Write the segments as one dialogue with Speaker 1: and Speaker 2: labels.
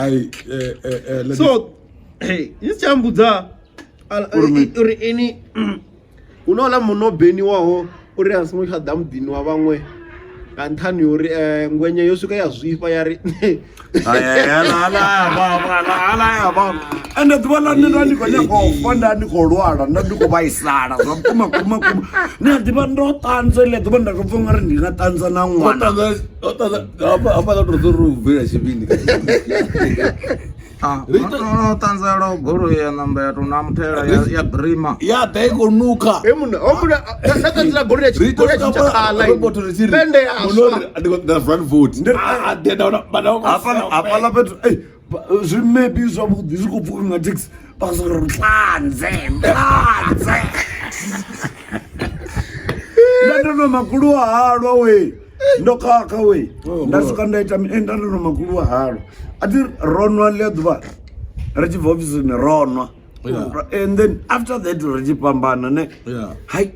Speaker 1: Hai,
Speaker 2: So hey, ni si tsha mbudza uri ini hu na uḽa munna o beniwaho uri a songo tsha ḓa muḓini wa vhaṅwe nga nṱhani uri ngwenya yo swika ya zwifha ya ri
Speaker 3: Ende ḓuvha ḽa nṋe nda ndi khou nyaga u fa, nda ndi khou lwala, nda ndi khou vhaisala zwa vhukuma kuma kuma. Ni a ḓivha ndo ṱanzwa iḽa ḓuvha nda tou pfa ungari ndi nga ṱanzwa na ṅwana.
Speaker 1: Hafhaḽa to ri u bvela tshivhindi.
Speaker 4: Ah, no ṱanzela goloi ya namba ya tou namutela ya brima.
Speaker 1: Ya ḓa i khou nukha.
Speaker 2: He munna, ho munna, nda ṱanzela goloi ya
Speaker 1: Ri
Speaker 2: goloi ya tshintsha khala.
Speaker 1: Robot ri tshi ri.
Speaker 2: Pende ya swa.
Speaker 1: Ndi khou ḓa front foot. Ah, ḓe nda wana bana wa
Speaker 3: Hafhaḽa hafhaḽa fhethu ei zwimebi zwavhuḓi zwi khou pfuka nga thekhisi vha khou sokou ri ṱanze ṱanze. Nda ndo no makhulu wa halwa we. Ndo khakha we. Nda swika nda ita mini nda ndo no makhulu wa halwa. A thi ro nwa ḽia ḓuvha ri tshi bva ofisini ro nwa. And then after that ri tshi fhambana ne. Hai,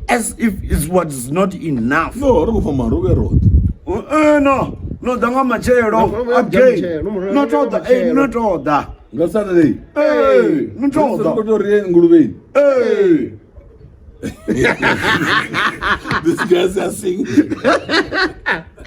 Speaker 3: as if it was not enough.
Speaker 1: No, ri khou fhambana ro vhuya roṱhe.
Speaker 3: No, no ḓa nga matshelo.
Speaker 2: No, no,
Speaker 3: Again.
Speaker 2: no, no,
Speaker 3: No to ḓa, no to ḓa.
Speaker 1: Nga Saturday.
Speaker 3: No to
Speaker 1: Ri
Speaker 3: ḓa.
Speaker 1: khou tou ri ye nguluvheni. These guys are singing.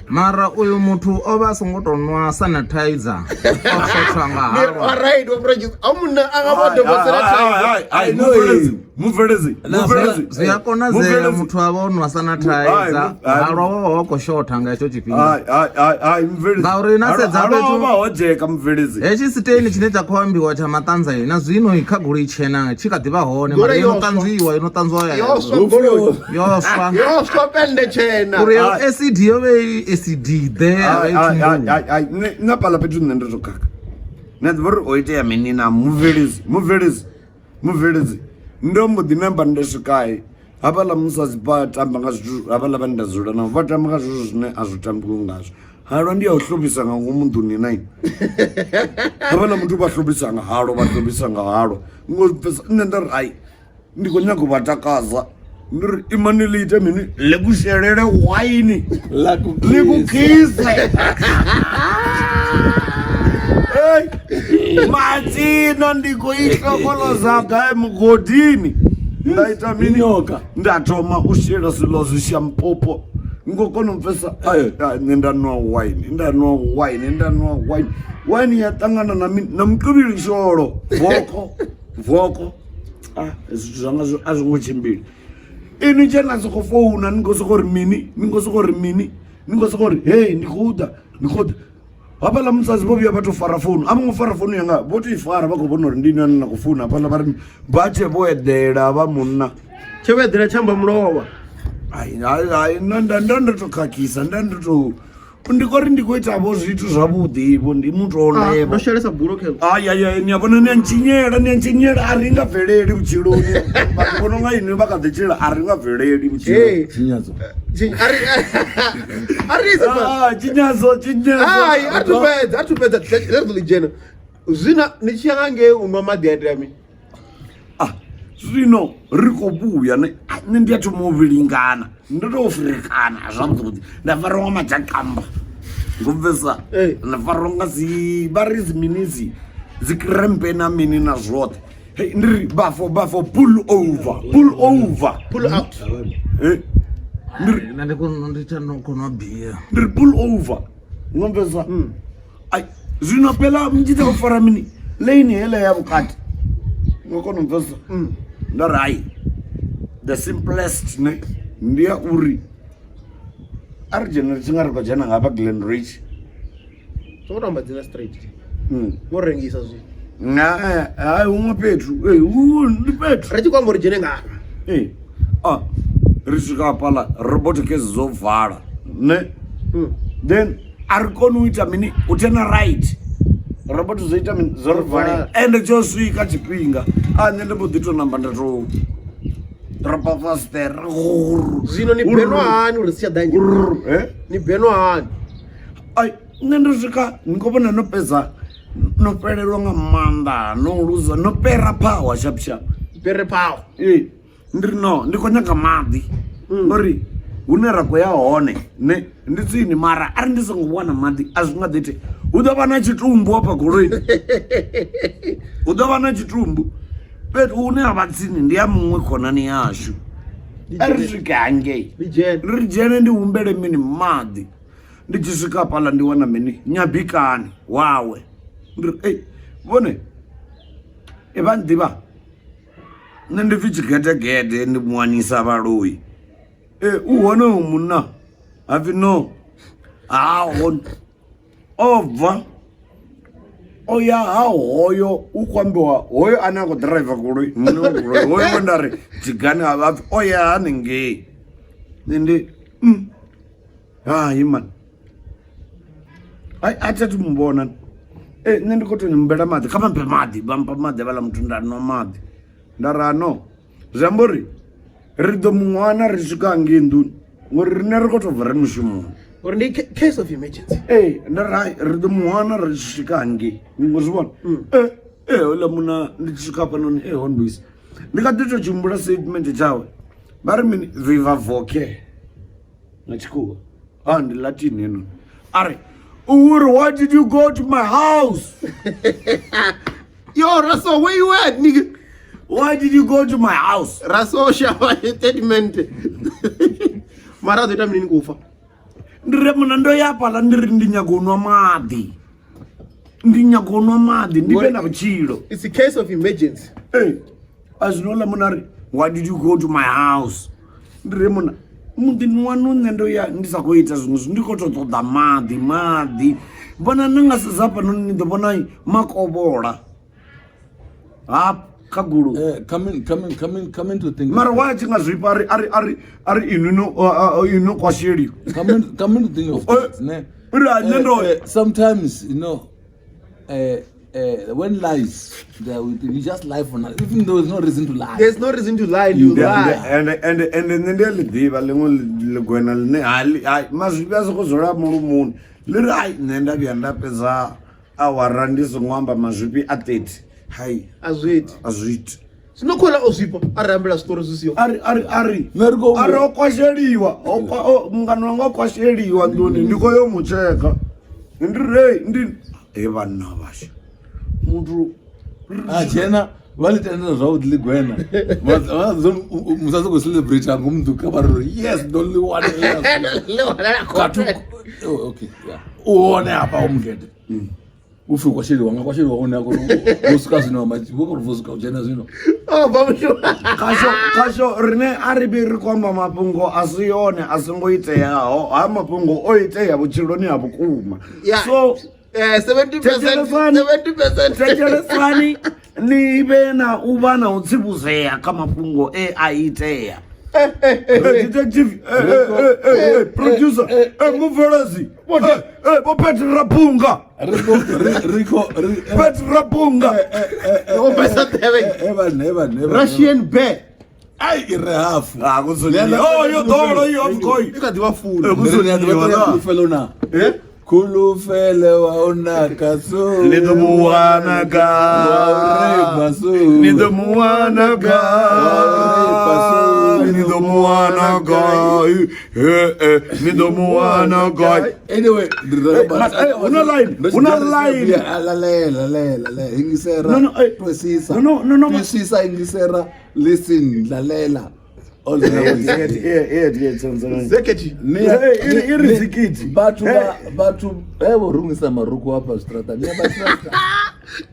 Speaker 4: Mara uyu muthu o vha a songo tou nwa sanitizer o shotha nga halwa.
Speaker 2: All right, o project. A munna a nga vho dobosela
Speaker 3: Hai, hai, mubveledzi, mubveledzi, mubveledzi.
Speaker 4: Zwi a konadzea muthu a vha o nwa sanitizer halwa wa vha khou shotha nga hetsho tshifhinga.
Speaker 3: Hai, hai, hai, hai, mubveledzi.
Speaker 4: Ngauri na sedza
Speaker 3: Halwa
Speaker 4: fhethu-
Speaker 3: ho vha ho dzheka mubveledzi.
Speaker 4: Hetshi siteni tshine tsha khou ambiwa tsha maṱanza na zwino kha goloi tshena tshi kha ḓi vha hone mara
Speaker 2: Goloi
Speaker 4: yo no
Speaker 2: yo swa.
Speaker 4: ṱanzwiwa yo no ṱanzwiwa ya
Speaker 2: Yo swa goloi.
Speaker 4: yo swa
Speaker 2: Yo swa pende tshena.
Speaker 4: uri yo acid yo vhe i acid ḓe ya vha i
Speaker 3: Hai, hai,
Speaker 4: thumbuni.
Speaker 3: hai, hai, nṋe fhaḽa fhethu nṋe ndo to khakha. Ni a ḓivha uri ho itea mini na mubveledzi, mubveledzi, mubveledzi. Ndo mbo ḓi namba nda swika hafhaḽa musadzi vha tamba nga zwithu hafhaḽa vhane nda dzula navho vha tamba nga zwithu zwine a zwi tambiwi ngazwo. Halwa ndi ya u hlobisa nga ngomu nḓuni na ini. Hafhaḽa muthu vha hlobisa nga halwa, vha hlobisa nga halwa. Ngo pfesa nṋe nda ri hai ndi khou nyaga u vha takadza. Ndi ri imani ḽi ite mini ḽi kushelele waini ḽi kukhise. Hey, matsina ndi khou i hlokoloza gai mugodini. Nda ita mini?
Speaker 1: Nyoka.
Speaker 3: Nda thoma u shela zwiḽa zwishampopo ngo kona u pfesa ai, ai, nṋe nda nwa wine, nda nwa wine, nda nwa wine. Wine ya ṱangana na mini na muqivhilisholo voko voko. Ah, zwithu zwanga a zwi ngo tshimbila. Inwi tshe na soko founa ni khou soko ri mini, ni khou soko ri mini, ni khou soko ri hey ndi khou ḓa, ndi khou ḓa. Hafhaḽa musadzi vho vhuya vha tou fara founu, a vho ngo fara founu yanga, vho tou i fara vha khou vhona uri ndi inwi ane na khou founa hafhaḽa vha ri vha tshe vho eḓela vha munna.
Speaker 2: Tshe vho eḓela tsha amba mulovha.
Speaker 3: Hai, hai, hai, nda nda nda ndo to khakhisa, nda ndo to ndi khou ri ndi khou ita vho zwithu zwavhuḓi vho ndi muthu o
Speaker 2: Ah,
Speaker 3: levha.
Speaker 2: ndo shelesa bulo khe.
Speaker 3: Ai, ai, ai, ni a vhona ni a ntshinyela, ni a ntshinyela, a ri nga bveleli vhutshiloni. Vhathu vho no nga inwi vha kha ḓi tshila, a ri nga bveleli vhutshiloni.
Speaker 2: Hey.
Speaker 1: Tshinyadzo.
Speaker 2: Ari ari se fa.
Speaker 3: Ah, tshinyadzo, tshinyadzo.
Speaker 2: Ai, a thu fhedza, a thu fhedza ḽi ri ḓo ḽi dzhena. Zwino ni tshi ya nga ngei u nwa maḓi a itea mini?
Speaker 3: Ah, zwino ri khou vhuya ne ah, nṋe ndi a thoma u vhilingana ndo tou firekana zwavhuḓi nda farwa nga madzhakamba ngo bvesa
Speaker 2: Ee.
Speaker 3: nda farwa nga dzi vha ri dzi mini dzi dzi krempe na mini na zwoṱhe Hey, ndi ri bafo bafo pull over pull over
Speaker 2: Pull out.
Speaker 3: Eh, ndi ri
Speaker 4: Nṋe ndi khou ndi tsha no khou nwa bia.
Speaker 3: ndi ri pull over ngo bvesa Ai, zwino phela ndi tshi khou fara mini lane heiḽa ya vhukati ngo kona u pfesesa nda ri hai the simplest ne ndi ya uri a ri dzhene ri tshi nga ri khou dzhena nga hafha Glen Ridge
Speaker 2: Songo to amba dzina straight. Ngo rengisa zwino.
Speaker 3: Nga hai huṅwe fhethu ee hu ndi fhethu
Speaker 2: Ri tshi khou amba uri dzhene nga hafha.
Speaker 3: ee ah ri swika hafhaḽa robot case dzo vala ne then a ri koni u ita mini u tena right robot dzo ita mini dzo ri valela ende tsho swika tshifhinga a nṋe ndi mbo ḓi to namba nda to dropa fasiṱere
Speaker 2: Zwino ni benwa hani uri si tsha ḓa ngei? Ni benwa hani?
Speaker 3: Ai nṋe ndo swika ni khou vhona no fhedza no fhelelwa nga maanḓa no luza no pera phawa sharp sharp.
Speaker 2: Pere phawa.
Speaker 3: Ee ndi ri no ndi khou nyaga maḓi ngori hune ra khou ya hone ne ndi tsini mara arali ndi songo wana maḓi a zwi nga ḓo ite. Hu ḓo vha na tshitumbu hafha goloini, hu ḓo vha na tshitumbu. Fhethu hune ha vha tsini ndi ya muṅwe khonani yashu. A ri swike hangei,
Speaker 2: Ni dzhene.
Speaker 3: Ri dzhene ndi humbele mini maḓi. Ndi tshi swika hafhaḽa ndi wana mini nyabikani wawe. Ndi ri ei vhone e vha nḓivha nṋe ndi pfi tshigedegede ndi muwanisa vhaloi. E u hone u munna hapfi no ha hone o bva o ya ha hoyo u khou ambiwa hoyo ane a khou ḓiraiva goloi muṋe wa goloi hoyo we nda ri dzigani ha vhapfi o ya haningei. Nṋe ndi hai mani a thi athu mu vhona. Ee nṋe ndi khou tou humbela maḓi, kha vha mphe maḓi, vha mpha maḓi havhaḽa muthu nda nwa maḓi nda ri ano zwi amba uri ri ḓo mu wana ri swika hangei nḓuni ngori riṋe ri khou tou bva ri mushumoni.
Speaker 2: Uri ndi case of emergency.
Speaker 3: Ee nda ri hai ri ḓo mu wana ri tshi swika hangei ngo zwi vhona. Ee ee houḽa munna ndi tshi swika hafhanoni ee ho nndwisa ndi kha ḓi tou tshi humbula statement tshawe vha ri mini viva voce nga tshikhuwa ah ndi Latin heinoni a ri uri why did you go to my house?
Speaker 2: Yo Raso, where you at nigga?
Speaker 3: Why did you go to my house?
Speaker 2: Raso shava statement. Mara ḓo ita mini ni khou fa?
Speaker 3: Ndi ri muna ndo ya hafhaḽa ndi ri ndi nyaga u nwa maḓi, ndi nyaga u nwa maḓi ndi vhe na vhutshilo.
Speaker 2: It's a case of emergency.
Speaker 3: Ee a zwino uḽa munna a ri why did you go to my house? Ndi ri munna muḓini waṋu nṋe ndo ya ndi sa khou ita zwiṅwe zwithu ndi khou tou ṱoḓa maḓi maḓi. Vhona ni nga sedza hafhanoni ni ḓo vhona makovhola hafha kha goloi.
Speaker 1: Coming to think
Speaker 3: Mara why a tshi nga zwifha ari ari ari ari inwi no inwi no kwasheliwa.
Speaker 1: Coming to think of things, ne?
Speaker 3: Uri a nṋe ndo
Speaker 1: Sometimes you know, when lies, they are with you, you just lie for nothing, even though there's no reason to lie.
Speaker 2: There's no reason to lie, you lie.
Speaker 3: And nṋe ndi a ḽi ḓivha ḽiṅwe ḽigwena ḽine ha mazwifhi a soko dzula mulomoni ḽi ri ai nṋe nda vhuya nda fhedza awara ndi songo amba mazwifhi a 30 hai
Speaker 2: A zwi iti.
Speaker 3: A zwi iti.
Speaker 2: Zwino khouḽa o zwifha a ri ambela zwiṱori zwi siho.
Speaker 3: Ari ari ari
Speaker 1: Nṋe ri khou-
Speaker 3: ari o kwasheliwa o kwa- o- mungana wanga o kwasheliwa nḓuni ndi khou yo mu tsheka ndi rei ndi he vhanna vhashu muthu
Speaker 1: A dzhena vha ḽi tendela zwavhuḓi ḽigwena. Musadzi khou celebrate nga ngomu nḓu kha vha ri yes ndo ḽi wana. Khathu oh, okay yeah. U hone hafha o mugede. U pfi kwasheliwa nga kwasheliwa hone a khou vho swika zwino vho khou ri swika u dzhena zwino.
Speaker 2: O bva mushumo.
Speaker 3: Khasho khasho rine a ri vhe ri khou amba mafhungo a si yone a songo iteaho ha mafhungo o itea vhutshiloni ha vhukuma.
Speaker 2: Yeah.
Speaker 3: So
Speaker 2: 70%,
Speaker 3: Thetshelesani.
Speaker 2: 70%.
Speaker 3: Thetshelesani ni vhe na u vha na u tsivhuzea kha mafhungo e a itea. Detective, producer, mubveledzi, vho Petro Rapunga,
Speaker 1: Ri khou ri khou ri
Speaker 3: Petro Rapunga.
Speaker 2: O besa nḓevhe.
Speaker 1: Evan Evan Evan.
Speaker 2: Russian bear.
Speaker 1: Ai i re hafu.
Speaker 3: Ah, kudzoniwa. Oh, yo ḓolo iyo of course.
Speaker 2: I kha ḓi vha funa.
Speaker 3: Eh, kudzoniwa na.
Speaker 1: Khulufhelo na.
Speaker 2: Eh?
Speaker 1: Khulufhelo wa u naka so.
Speaker 3: Ni ḓo mu wana
Speaker 1: Wa u reba
Speaker 3: gai?
Speaker 1: so.
Speaker 3: Ni ḓo mu wana gai? Ni ḓo mu wana gai? Eh, eh, ni ḓo mu wana gai?
Speaker 1: Anyway,
Speaker 3: huna line, huna line.
Speaker 1: Lalela, lalela, lalela. Yingisela.
Speaker 3: No, no, eh.
Speaker 1: Twisisa.
Speaker 3: No, no, no, no, ma-
Speaker 1: Twisisa, yingisela. Listen, lalela. All the
Speaker 2: Zeketi.
Speaker 3: I ri zikiti.
Speaker 1: Vhathu vha vhathu eh vho rungisa marukhu hafha zwiṱaraṱani. Ni a vha trust.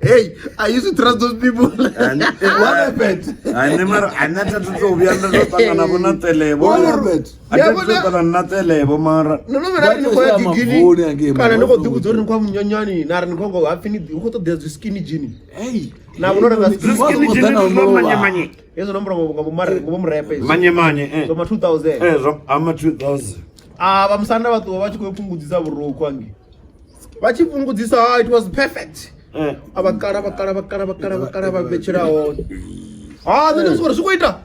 Speaker 2: Hey, I used to trust those people.
Speaker 1: What happened?
Speaker 3: Ane mara ane a thi to vhuya nda to ṱangana vho na televho.
Speaker 1: What happened?
Speaker 3: A thi to ṱangana na televho mara.
Speaker 2: No no vhera ni khou ya
Speaker 1: Vha tea u
Speaker 2: gigini
Speaker 1: mavuni hangei,
Speaker 2: kana ni khou
Speaker 1: mavuni.
Speaker 2: ḓivhudza uri ni khou ya munyanyani na ri ni khou ngo hapfi ni hu khou ṱoḓea zwi skinny jean.
Speaker 1: Hey.
Speaker 2: Na vhono renga
Speaker 1: Zwi
Speaker 3: Skinny jean ndi zwa manye manye.
Speaker 2: Hezwo nomboro nga vho mare nga vho murepe izwo.
Speaker 3: Manye manye eh.
Speaker 2: Zwa ma 2000.
Speaker 3: Eh zwa ama 2000.
Speaker 2: Ah vha musanda vha ṱuwa vha tshi khou fhungudzisa vhurukhu hangei. Vha tshi fhungudzisa ah, it was perfect.
Speaker 3: Eh.
Speaker 2: A vha kala vha kala vha kala vha kala vha kala vha vhetshela hone. Ah, nṋe ndi uri zwi khou ita.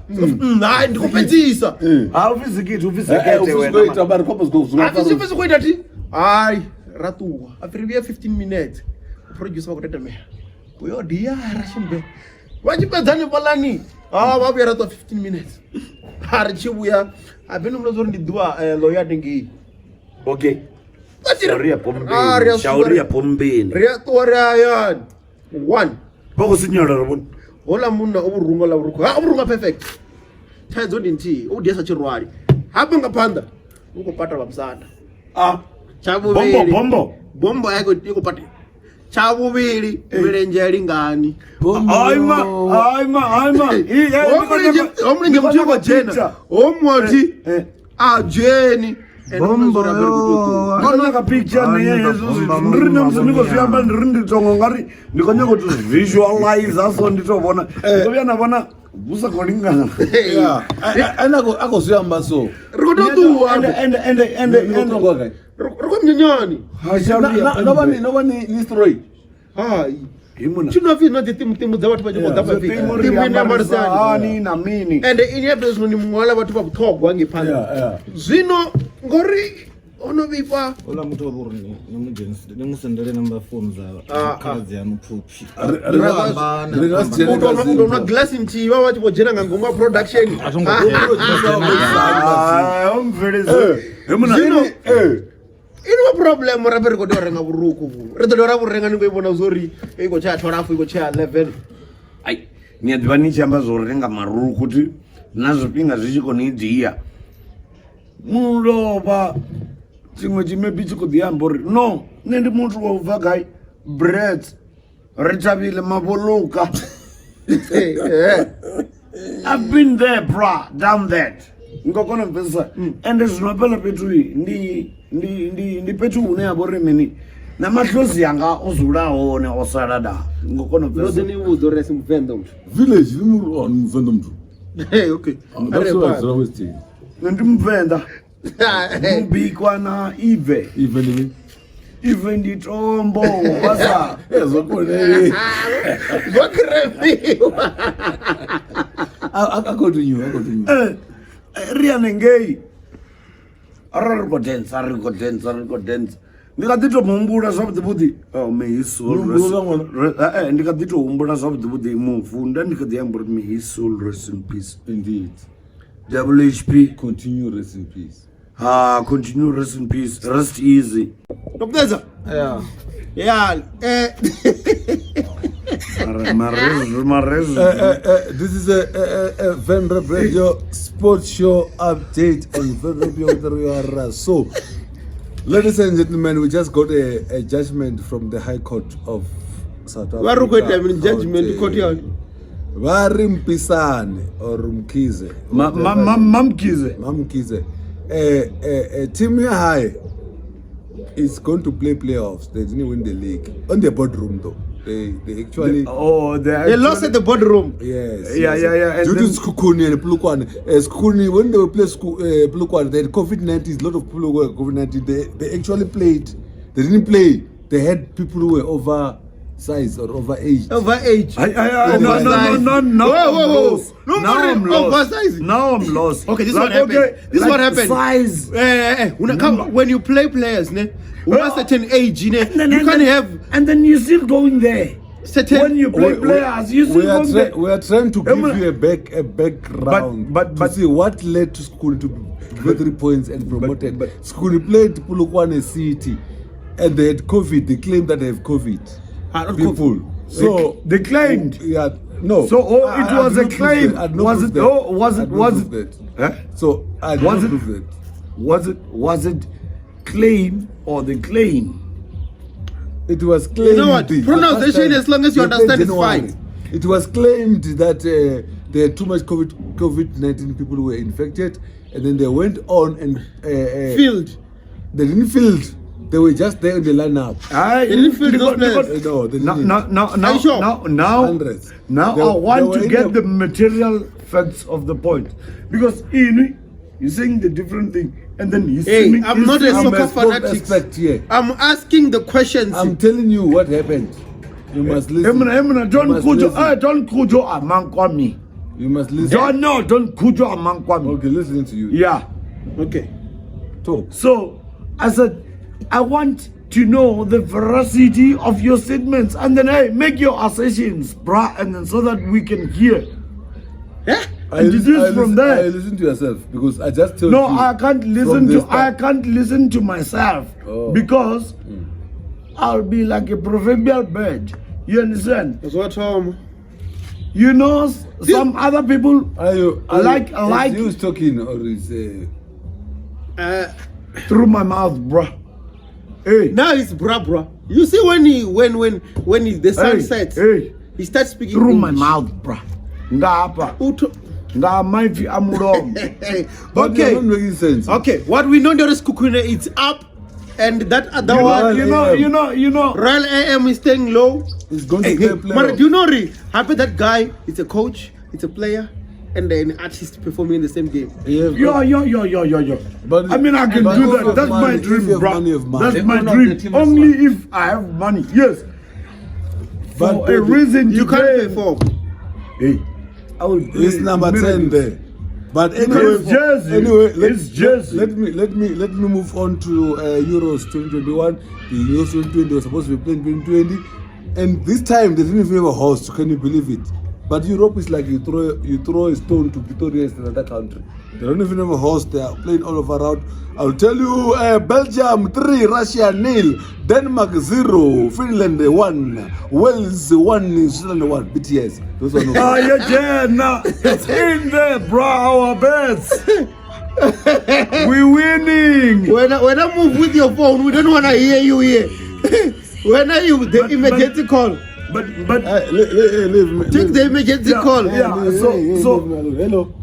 Speaker 2: Hai ndi khou fhedzisa.
Speaker 3: Ha upfi zikiti upfi
Speaker 1: Eh,
Speaker 3: zekete
Speaker 1: eh,
Speaker 3: wena.
Speaker 1: ita mara khombo zwi khou
Speaker 2: A pfi zwi pfi zwi khou ita thi. Hai ra ṱuwa. A pfi ri vhuye 15 minutes. Producer vha khou tetemela. Uyo diara shimbe. Vha tshi fhedza hanefhaḽani. Ah vha vhuya ra ṱuwa 15 minutes. A ri tshi vhuya a bini humbula uri ndi ḓuvha ḽo ya hanengei.
Speaker 3: Okay. Ri ya pombeni shauri ya pombeni
Speaker 2: ri a ṱuwa ri hayani one
Speaker 3: vha khou sinyala ri vhona
Speaker 2: houḽa munna o vhurunga ḽa vhurukhu ha o vhurunga perfect thaidzo ndi nthihi o vhudia sa tshirwali hafha nga phanḓa u khou pata vha musanda
Speaker 3: a
Speaker 2: tsha vhuvhili
Speaker 3: bombo
Speaker 2: bombo a i khou patela tsha vhuvhili milenzhe ya lingani
Speaker 3: haima haima haima
Speaker 2: ho mulenzhe muthihi u khou dzhena ho muthi a dzheni
Speaker 4: Bombo yo.
Speaker 3: Ndi khou nyaga picture nṋe ya hezwo zwithu ndi ri na musi ndi khou zwi amba ndi ri ndi tongo ngari ndi khou nyaga u to visualize so ndi to vhona ndi khou vhuya na vhona hu sa khou lingana
Speaker 1: Yeah. Ene a khou zwi amba so.
Speaker 2: ri khou tou ṱuwa
Speaker 3: ende ende ende ende
Speaker 1: Ni khou ṱuwa gai?
Speaker 2: ri khou mnyanyani
Speaker 1: No vha ni no vha ni ni story.
Speaker 2: hai
Speaker 3: Himuna.
Speaker 2: tshino pfi no dzi timu dza vhathu vha tshi khou ḓa fhasi timu ine ambarisa
Speaker 3: hani na mini
Speaker 2: ende ini ya zwino ni muṅwe wala vhathu vha vhuṱhogwa ngei phanḓa
Speaker 1: Yeah, yeah.
Speaker 2: zwino ngori ono vhifha
Speaker 4: Ola muthu wa vhori ni mu dzhenise ni mu sendele number phone dza
Speaker 2: Ah, ah.
Speaker 4: khaladzi yanu phuphi.
Speaker 1: Ri nga ri nga si dzhene
Speaker 2: u
Speaker 1: kha
Speaker 2: tou nwa
Speaker 1: zinto.
Speaker 2: glass nthihi vha vha tshi vho dzhena nga ngomu ha production
Speaker 4: A zwo ngo
Speaker 3: Ah, mvelezi himuna
Speaker 2: Zwino ini wa problem rabe ri khou tea u renga vhurukhu vhu ri ḓo dovha ra vhu renga ni khou i vhona zwori i khou tshaya 12 i khou tshaya 11
Speaker 3: ai ni a ḓivha ni tshi amba zwo renga marukhu ti na zwifhinga zwi tshi khou ni dia mulovha tshiṅwe tshimebi tshi khou ḓi amba uri no nṋe ndi muthu wa u bva gai brets ri thavhile mavholuka I've been there bra down that nga kona u pfesesa ende zwino hafhaḽa fhethu ndi ndi ndi ndi fhethu hune ha vha uri mini na mahlozi anga o dzula hone o sala da nga kona u
Speaker 2: ndo ḓo
Speaker 3: pfesesa
Speaker 2: ni vhudza uri a si muvenḓa muthu
Speaker 1: Village ni mu oh, ni muvenḓa muthu.
Speaker 2: Hey, okay
Speaker 1: That's why dzula West.
Speaker 3: Nṋe ndi muvenḓa mubikwa na ive
Speaker 1: Even ni.
Speaker 3: ive ndi tombo vhasa
Speaker 1: Eh zwo konele.
Speaker 2: zwo kiremiwa
Speaker 1: A a continue, a continue.
Speaker 3: Eh, eh, ri hanengei arali ri khou dentsa ri khou dentsa ri khou dentsa ndi kha ḓi to muhumbula zwavhuḓi vhuḓi oh, may his soul
Speaker 1: Muhumbulo
Speaker 3: rest-
Speaker 1: zwa ṅwana?
Speaker 3: Ndi kha ḓi to humbula zwavhuḓi vhuḓi mufu nda ndi kha ḓi amba uri may his soul rest in peace
Speaker 1: Indeed.
Speaker 3: WHP
Speaker 1: Continue rest in peace.
Speaker 3: ah continue rest in peace rest easy
Speaker 2: ndo fhedza
Speaker 4: Yeah.
Speaker 2: ya eh
Speaker 3: Mare- mare-
Speaker 1: This is a Venrep Radio sports show update on Venrep Radio. So, ladies and gentlemen, we just got a judgment from the High Court of South Africa.
Speaker 2: Vha ri khou ita mini judgment court ya hone?
Speaker 1: Va ri Mpisane or Mkhize.
Speaker 3: Mamkhize
Speaker 1: Mamkhize. Team ya hae is going to play playoffs. They didn't win the league. On the boardroom though. They actually
Speaker 3: oh
Speaker 2: they lost at the boardroom
Speaker 1: Yes.
Speaker 3: Yeah,
Speaker 1: yes.
Speaker 3: yeah, yeah, and
Speaker 1: Due to
Speaker 3: then-
Speaker 1: Sekhukhune and Polokwane. Sekhukhune, when they were playing Polokwane, they had COVID-19. A lot of people were COVID-19. They actually played. They didn't play. They had people who were oversized or overaged.
Speaker 2: over age
Speaker 3: I, no, no, no, no, no.
Speaker 2: Whoa, whoa, whoa.
Speaker 3: I'm lost.
Speaker 2: No
Speaker 3: Now
Speaker 2: more
Speaker 3: I'm lost.
Speaker 2: oversized.
Speaker 3: Now I'm lost.
Speaker 2: Okay, this is
Speaker 3: Like,
Speaker 2: what happened.
Speaker 3: okay,
Speaker 2: This is
Speaker 3: like
Speaker 2: what happened.
Speaker 3: Size.
Speaker 2: When, when you play players, ne, una certain age, ne,
Speaker 3: And then,
Speaker 2: you
Speaker 3: and
Speaker 2: can't
Speaker 3: then,
Speaker 2: have
Speaker 3: And then you're still going there.
Speaker 2: certain.
Speaker 3: When you play players, you still
Speaker 1: we are,
Speaker 3: going there.
Speaker 1: we are trying to give
Speaker 3: Emma-
Speaker 1: you a background
Speaker 3: But-
Speaker 1: to see what led to Sekhukhune to get 3 points and promoted.
Speaker 3: but-
Speaker 1: Sekhukhune played Polokwane City and they had COVID. They claimed that they have COVID.
Speaker 2: Not
Speaker 1: People. So
Speaker 3: They claimed.
Speaker 1: Yeah, no.
Speaker 3: So, oh,
Speaker 1: I-
Speaker 3: it
Speaker 1: I
Speaker 3: was
Speaker 1: did
Speaker 3: a
Speaker 1: not prove
Speaker 3: claim.
Speaker 1: that. I did not
Speaker 3: Was
Speaker 1: prove
Speaker 3: it?
Speaker 1: that.
Speaker 3: Oh, was
Speaker 1: I
Speaker 3: it?
Speaker 1: did not
Speaker 3: Was
Speaker 1: prove
Speaker 3: it?
Speaker 1: that.
Speaker 3: Huh?
Speaker 1: So I did
Speaker 3: Was
Speaker 1: not
Speaker 3: it?
Speaker 1: prove that.
Speaker 3: Was it? Was it claim or the claim?
Speaker 1: It was claimed.
Speaker 2: You know what?
Speaker 1: The
Speaker 2: Pronunciation,
Speaker 1: first time
Speaker 2: as long as you
Speaker 1: they played
Speaker 2: understand, is
Speaker 1: January.
Speaker 2: fine.
Speaker 1: It was claimed that there are too much COVID-19 people who were infected, and then they went on and
Speaker 2: field.
Speaker 1: They didn't field. They were just there in the lineup.
Speaker 3: I
Speaker 2: They didn't field those players.
Speaker 1: No, they
Speaker 3: Now,
Speaker 1: didn't.
Speaker 3: now, now,
Speaker 2: Are you sure?
Speaker 3: now,
Speaker 1: Hundreds.
Speaker 3: now
Speaker 1: They-
Speaker 3: I want
Speaker 1: they were
Speaker 3: to
Speaker 1: in
Speaker 3: get
Speaker 1: the-
Speaker 3: the material facts of the point, because Inui is saying the different thing, and then he's
Speaker 2: Hey,
Speaker 3: seeming,
Speaker 2: I'm
Speaker 3: he's
Speaker 2: not a
Speaker 3: seeming-
Speaker 1: I'm
Speaker 2: soccer
Speaker 1: a sport
Speaker 2: fanatic.
Speaker 1: expert here.
Speaker 2: I'm asking the questions.
Speaker 1: I'm telling you what happened. You must listen.
Speaker 3: Emuna, Emuna,
Speaker 1: You
Speaker 3: don't
Speaker 1: must
Speaker 3: kujo,
Speaker 1: listen.
Speaker 3: don't kujo amankwami.
Speaker 1: You must listen.
Speaker 3: Don't no, don't kujo amankwami.
Speaker 1: Okay, listening to you.
Speaker 3: Yeah.
Speaker 2: Okay.
Speaker 1: Talk.
Speaker 3: So I said, I want to know the veracity of your statements, and then hey, make your assertions, bruh, and then so that we can hear.
Speaker 2: Eh?
Speaker 3: And deduce
Speaker 1: I
Speaker 3: from
Speaker 1: listen,
Speaker 3: there.
Speaker 1: I listen to yourself because I just told
Speaker 3: No,
Speaker 1: you.
Speaker 3: I can't
Speaker 1: from
Speaker 3: listen
Speaker 1: the
Speaker 3: to I
Speaker 1: start.
Speaker 3: can't listen to myself
Speaker 1: Oh.
Speaker 3: because I'll be like a proverbial bird. You understand?
Speaker 2: Zwo thoma.
Speaker 3: You know, some other people
Speaker 1: Are
Speaker 3: Like-
Speaker 1: you,
Speaker 3: like-
Speaker 1: is you talking or is
Speaker 3: through my mouth, bruh. Hey,
Speaker 2: Now it's bra bra. You see when he when he, the sun
Speaker 3: hey,
Speaker 2: sets,
Speaker 3: hey,
Speaker 2: he starts speaking
Speaker 3: through my
Speaker 2: English.
Speaker 3: mouth, bruh. Nga hafha, nga maipfi a mulomo.
Speaker 1: But
Speaker 2: Okay.
Speaker 1: you're not making sense.
Speaker 2: Okay, what we know there is Kukune, it's up, and that other
Speaker 3: You know,
Speaker 2: one,
Speaker 3: you know.
Speaker 2: Royal AM is staying low.
Speaker 1: It's going to
Speaker 2: Hey,
Speaker 1: play
Speaker 2: hey,
Speaker 1: playoff.
Speaker 2: Mara, do you know Ri? Happy that guy is a coach, it's a player, and an artist performing in the same game.
Speaker 1: Yeah,
Speaker 3: Yeah.
Speaker 1: But-
Speaker 3: I mean, I can
Speaker 1: but
Speaker 3: do
Speaker 1: if you
Speaker 3: that.
Speaker 1: have
Speaker 3: That's my
Speaker 1: money, if
Speaker 3: dream,
Speaker 1: you have
Speaker 3: bro.
Speaker 1: money, you have money.
Speaker 3: That's
Speaker 4: The
Speaker 3: my
Speaker 4: owner of the
Speaker 3: dream.
Speaker 4: team as
Speaker 3: Only
Speaker 4: well.
Speaker 3: if I have money. Yes.
Speaker 1: But
Speaker 3: For a reason
Speaker 2: You can't
Speaker 3: today-
Speaker 2: perform.
Speaker 3: Hey, I will.
Speaker 1: It's number 10 there. But anyway,
Speaker 3: It's jersey.
Speaker 1: anyway,
Speaker 3: It's jersey.
Speaker 1: Let me move on to Euros 2021. The Euros 2020 was supposed to be playing 2020, and this time they didn't even have a host. Can you believe it? But Europe is like you throw a stone to Pretoria in another country. They don't even have a host. They are playing all over out. I'll tell you, Belgium 3, Russia 0, Denmark 0, Finland 1, Wales 1, Switzerland 1. BTS. Those are no.
Speaker 3: Ah, yeah, nah. It's in there, bro. Our bets. We winning.
Speaker 2: When I move with your phone, we don't wanna hear you here. When are you the emergency call?
Speaker 3: But
Speaker 1: Leave me.
Speaker 2: Take the emergency
Speaker 3: Yeah,
Speaker 2: call.
Speaker 3: yeah. So-
Speaker 1: Hello.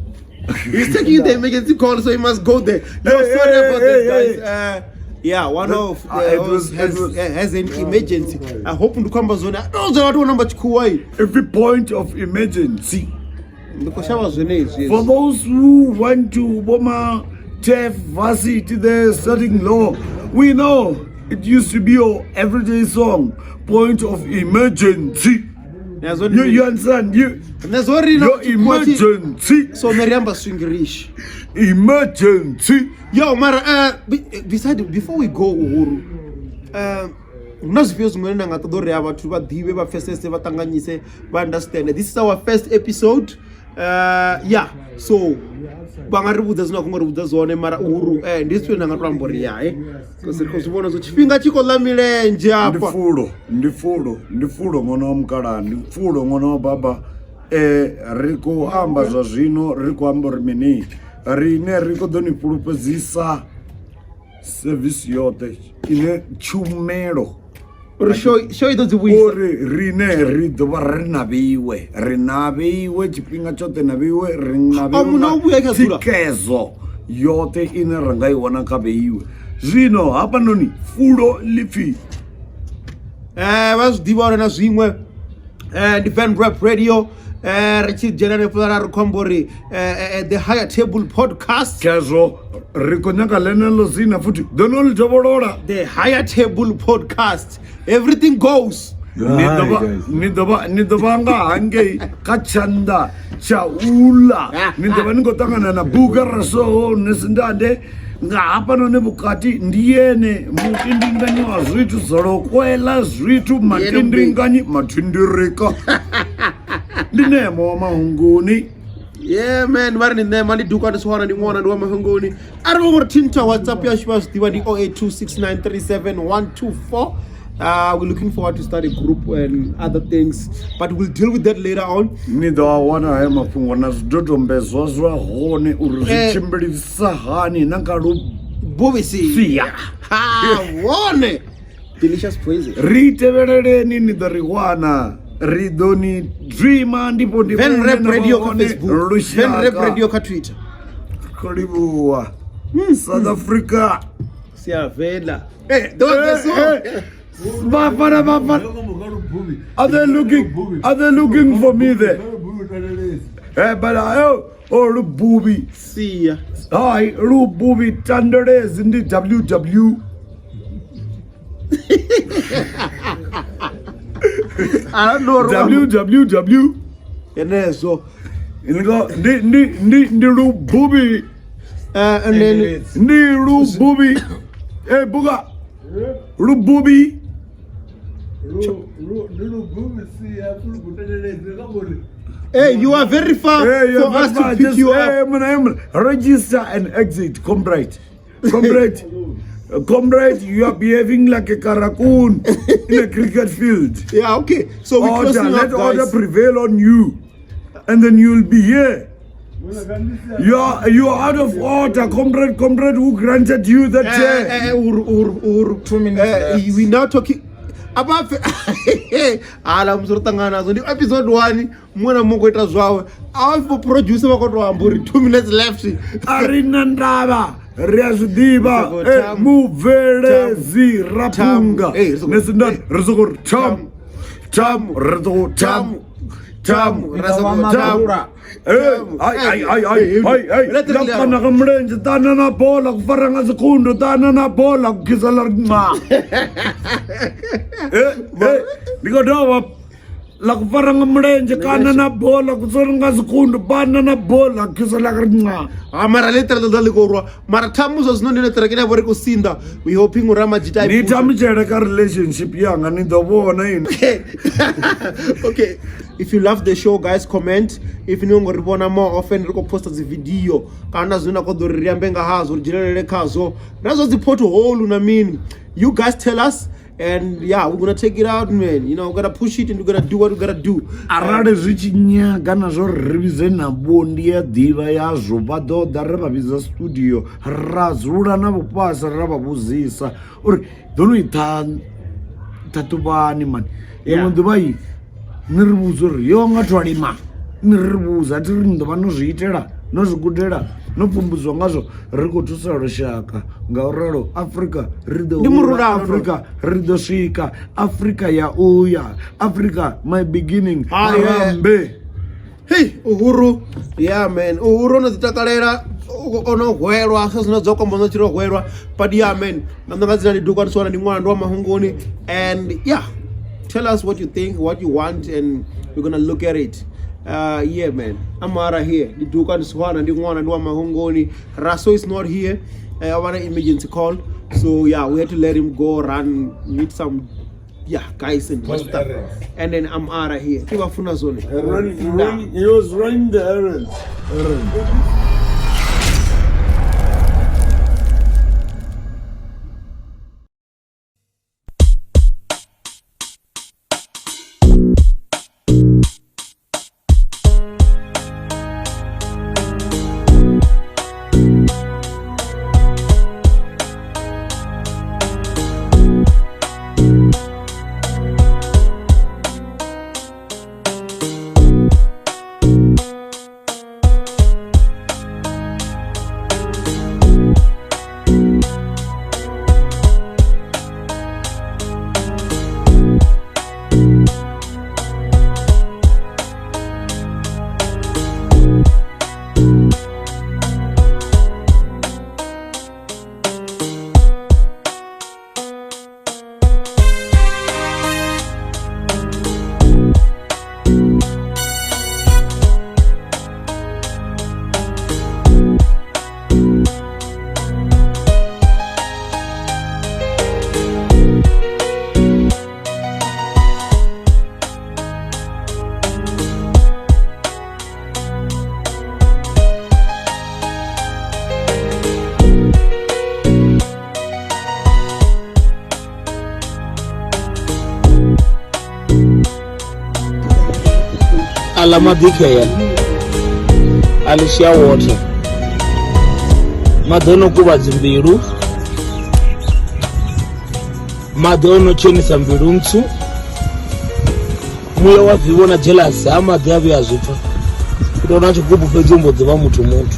Speaker 2: He's taking the emergency call, so he must go there. No,
Speaker 3: Hey,
Speaker 2: sorry
Speaker 3: hey,
Speaker 2: about
Speaker 3: hey,
Speaker 2: this,
Speaker 3: hey.
Speaker 2: guys. Yeah, one of the
Speaker 3: it was-
Speaker 2: has an emergency. I hope ndikuhamba zona. No, zona watu namba chikuwa hii.
Speaker 3: Every point of emergency.
Speaker 2: Ndikoshava zvenezvi.
Speaker 3: For those who went to Boma TEF Varsity there studying law, we know it used to be your everyday song, point of emergency. You understand? Your emergency.
Speaker 2: So Meriamba Swingirish.
Speaker 3: Emergency.
Speaker 2: Yo, Mara, beside, before we go, Uhuru, huna zwifhio zwiṅwe nda nga ṱoḓa uri vhathu vha ḓivhe, vha pfesese, vha ṱanganyise, vha understand. This is our first episode. Yeah, so vha nga ri vhudza zwine vha khou nga ri vhudza zwone, mara Uhuru ndi zwifhio nda nga to amba uri yae, because ri khou zwi vhona zwo tshifhinga tshi khou ḽa milenzhe afha.
Speaker 3: Ndi fulo ṅwana wa mukalaha, ndi fulo ṅwana wa baba. Ri khou amba zwa zwino, ri khou amba uri mini, rine ri khou ḓo ni fhulufhedzisa service yoṱhe ine tshumelo
Speaker 2: uri show i ḓo dzi vhuisa,
Speaker 3: uri rine ri ḓo vha ri na vheiwe, ri na vheiwe tshifhinga tshoṱhe, na vheiwe ri na vheiwe thikhedzo yoṱhe ine ra nga i wana kha vheiwe. Zwino hafhanoni fulo ḽipfi
Speaker 2: vha zwi ḓivha uri na zwiṅwe ndi Van Rap Radio. Ri tshi dzhena hanefhaḽa ri khou amba uri the Higher Table Podcast.
Speaker 3: Khezwo ri khou nyaga ḽeneḽo dzina futhi ḓo no ḽi dovholola.
Speaker 2: The Higher Table Podcast. Everything goes.
Speaker 3: Ni ḓo vha nga hangei kha tshanḓa tsha uḽa, ni ḓo vha ni khou ṱangana na Buka Rasoho Nesindande nga hafhanoni vhukati. Ndi yene mutindinganyi wa zwithu, zolokwela zwithu, matindinganyi, mathindirika. Ndi Nemo wa Mahunguni.
Speaker 2: Yeah man, vha ri ni Nema, ndi Duka, ndi Swana, ndi ṅwana, ndi wa Mahunguni. A ri vho thinta WhatsApp yashu vha zwi ḓivha ndi 0826937124. We're looking forward to start a group and other things, but we'll deal with that later on.
Speaker 3: Ni ḓo a wana haya mafhungo na zwidodombedzwa zwa hone uri zwi tshimbilisa hani na nga
Speaker 2: lubuvisi. Ha wone delicious poison.
Speaker 3: Ri tevheleleni, ni ḓo ri wana, ri ḓo ni dreama ndipo ndi
Speaker 2: Van Rap Radio kha Facebook, Van Rap Radio kha Twitter.
Speaker 3: Khou livhuwa South Africa.
Speaker 2: Siyavela. Hey, those the
Speaker 3: Bafana, bafana. Are they looking for me there? Hey, but oh, Lububi.
Speaker 2: See ya.
Speaker 3: Hi, Lububi Tanderez in the WW.
Speaker 2: I don't know.
Speaker 3: WWW.
Speaker 2: Yenezo.
Speaker 3: Ndi Lububi.
Speaker 2: And then
Speaker 3: Ndi Lububi. Hey, Buga. Lububi.
Speaker 2: Hey, you are very far
Speaker 3: Hey,
Speaker 2: for us to pick
Speaker 3: just,
Speaker 2: you
Speaker 3: hey,
Speaker 2: up.
Speaker 3: man, register and exit, comrade. Comrade, comrade, you are behaving like a caraccoon in a cricket field.
Speaker 2: Yeah, okay. So we're
Speaker 3: Order,
Speaker 2: closing
Speaker 3: let
Speaker 2: up,
Speaker 3: order
Speaker 2: guys.
Speaker 3: prevail on you, and then you'll be here. You are out of order, comrade. Comrade, who granted you that chair?
Speaker 2: Uru.
Speaker 4: 2 minutes left.
Speaker 2: We now talking about ala musoro ṱangana nazwo ndi episode 1 muṅwe na muṅwe ita zwawe a producer vha khou to amba uri 2 minutes left.
Speaker 3: A ri na ndavha, ri a zwi ḓivha. Mubveledzi Raphunga ri soko ri tham tham ri soko tham tham tham. Ai nga mulenzhe tana na bola ku fara nga sekundu tana na bola ku khisa la ri nca. Ndi khou dovha la ku fara nga mulenzhe kana na bola ku sori nga sekundu bana na bola ku khisa la ri nca.
Speaker 2: Ha mara le ṱere ḓo ḽi khou rwa mara thamu zwa zwino ndi ne ṱere kene vho ri khou sinda. We hoping uri amajita
Speaker 3: ni thamutshele kha relationship yanga ni ḓo vhona ini.
Speaker 2: Okay, if you love the show, guys, comment. If ni ngo ri vhona more often ri khou posta dzi video kana zwine na khou ḓo ri ambe nga hazwo ri dzhenelele khazwo na zwa dzi pothole na mini, you guys tell us. And yeah, we're gonna take it out, man. You know, we're gonna push it and we're gonna do what we're gonna do.
Speaker 3: Arali zwi tshi nyaga na zwo ri vhidze navho ndi ya ḓivha yazwo vha ḓo ḓa ri vha vhidza studio ra dzula na vhufhasi ra vha vhudzisa uri ḓo no i ṱhaṱhuvhani mani. Ḽiṅwe ḓuvha i ni ri vhudza uri yo nga thwali ma ni ri vhudza thi ri ni ḓo vha no zwi itela no zwi gudela no pfumbudzwa ngazwo ri khou thusa lushaka ngauralo Afrika ri ḓo Afrika ri ḓo swika Afrika ya uya Afrika my beginning Harambe.
Speaker 2: Hey, Uhuru, yeah man, Uhuru no ḓi takalela ono hwelwa sa zwino dzo kombo no tshiro hwelwa, but yeah man, na nga dzina ndi Duka Nswana ndi ṅwana ndi wa Mahungoni, and yeah, tell us what you think, what you want, and we're gonna look at it. Yeah man, I'm out of here. Ndi Duka Nswana ndi ṅwana ndi wa Mahungoni. Raso is not here. I want an emergency call, so yeah, we had to let him go run meet some guys and stuff, and then I'm out of here. He
Speaker 3: was running the errands.
Speaker 5: Ala maḓi Alicia water maḓi ono kuvha dzimbilu, maḓi ono tshenisa mbilu ntswu, muya wa vivho na jealous ha maḓi a vhuya zwipfa u tou na tshigubu fhedzi u mbo ḓi vha muthu muthu.